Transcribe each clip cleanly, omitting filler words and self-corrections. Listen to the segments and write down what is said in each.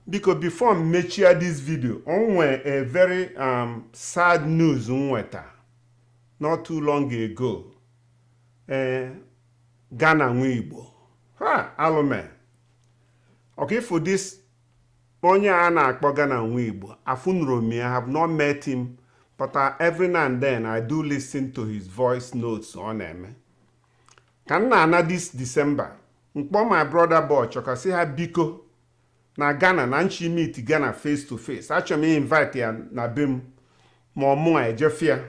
Biko, before m mechie this video, o nwee a very sad news m nweta not too long ago. Ee, Ghana nwa Igbo ha alụme ọka ifo, this onye a na-akpọ Ghana nwa Igbo, afụnụrụ m ya, have not met him, but every now and then I do listen to his voice notes ọ na-eme. Ka m na-ana this December, mkpọ my brother bụ ọchọka, sị ha biko, na Ghana na nchi meet Ghana face to face. Achọrọ m invite ya na be m ma ọ mụ ejefia.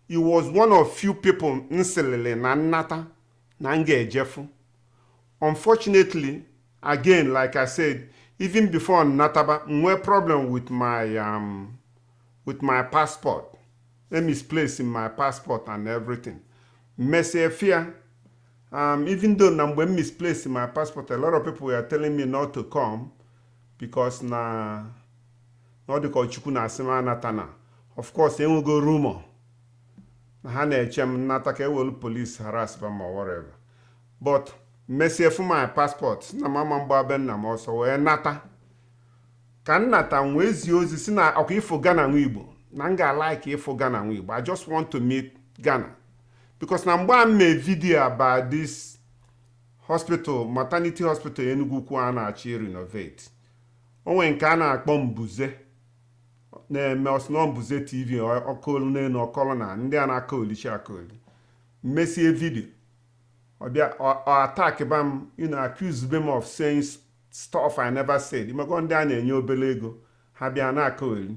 He was one of few people nsilili na nnata na m ga-ejefu. Unfortunately, again, like I said, even before nnataba, nwee problem with my passport, e misplaced my passport and everything. Mmesie fia, even though na mgbe m misplaced my passport, a lot of people were telling me not to come because na ọ dịka Chukwu na-asị m anata. Na of course enwego rumor na ha na-eche m nnata ka ewelu police harass ba ma whatever, but mesie fụ my passport na mama mgba be nna m ọsọ wee nata. Ka m nata, m wee zie ozi si na ọkwa ịfụ Ghana nwa Igbo, na m ga-alike ịfụ Ghana nwa Igbo. I just want to meet Ghana because na mgbe a m mee video about this hospital, maternity hospital Enugu Ukwu a na-achọ renovate, o nwere nke a na-akpọ Mbuze na-eme ọsịnọ Mbuze TV, ọkọlu n'elu ọkọlụ na ndị a na-aka olichi aka oli. Mmesie video, ọbịa ọ attack ba m, accuse m of saying stuff I never said. Imego ndị a na-enye obere ego, ha bịa na-aka oli.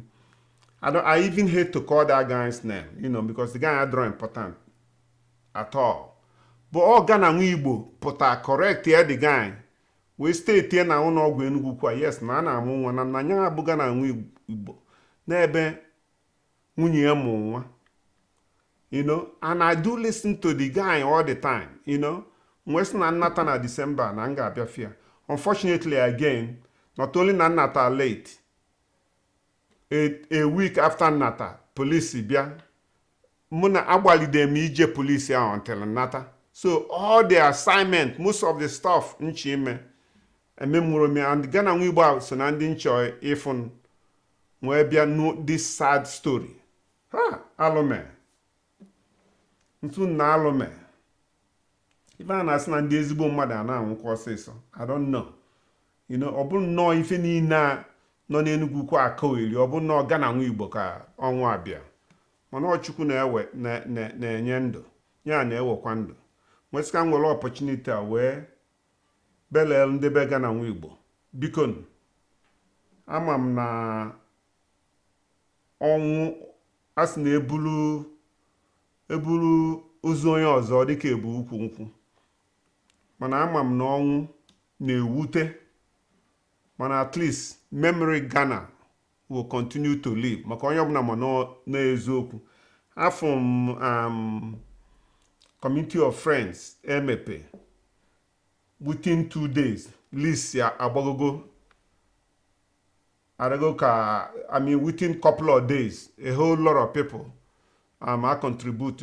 I even hate to call that guy's name because the guy adịrọ important at all, but ọ Ghana nwa Igbo pụta correct ya, the guy wee state na ụlọ ọgwụ Enugu kwa, yes, na a na-amụ nwa na ya abụ Ghana nwa Igbo n'ebe nwunye ya mụ nwa. And I do listen to the guy all the time. Wee sị na nnata na December na m ga-abịa fia. Unfortunately again, not only na nnata late, a week after nnata, polisi bịa mụ na agbalide m ije polisi ahụ until nnata. So all the assignment, most of the stuff nchi ime ememụrụ m ya, and Ghana nwa Igbo ahụ so na ndị nchọ ịfụ wee bịa nụ this sad story. Ha alụme ntu na alụme ife a na-asị na ndị ezigbo mmadụ a na-anwụkwa ọsịsọ. I don't know, ọ bụ nnọọ ife niile a nọ n'Enugwu Ukwu akaogheri, ọ bụ nnọọ Ghana nwa Igbo ka ọnwụ abịa. Mana ọ Chukwu na-ewe na-enye ndụ, ya na-ewekwa ndụ. Nwesịka m nwere opportunity a wee belel ndị be Ghana nwa Igbo, biko, ama m na ọnwụ a sị na ebulu eburu ozu onye ọzọ dịka ebu ukwu nkwụ, mana ama m na ọnwụ na-ewute, mana at least memory Ghana will continue to live, maka onye ọbụla ma n'eziokwu. Afọ m committee of friends emepe, within 2 days list ya agbagogo adago ka, I mean, within couple of days a whole lot of people I contribute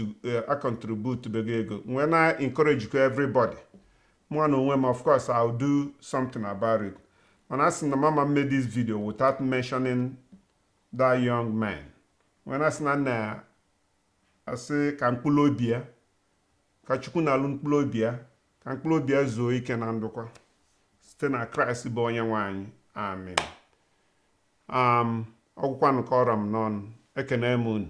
bego ego. When I encourage everybody, mụ na onwe m, of course I'll do something about it. Mana asị na mama made this video without mentioning that young man. When asị na nna asị ka mkpụrụ obi ya, ka Chukwu na-alụ mkpụrụ obi ya, ka mkpụrụ obi ya zuo ike na ndụkwa site na Kraịst bụ onye nwe anyị. Amen. Ọgwụkwanụ ka ọra m n'ọnụ. Ekene m unu.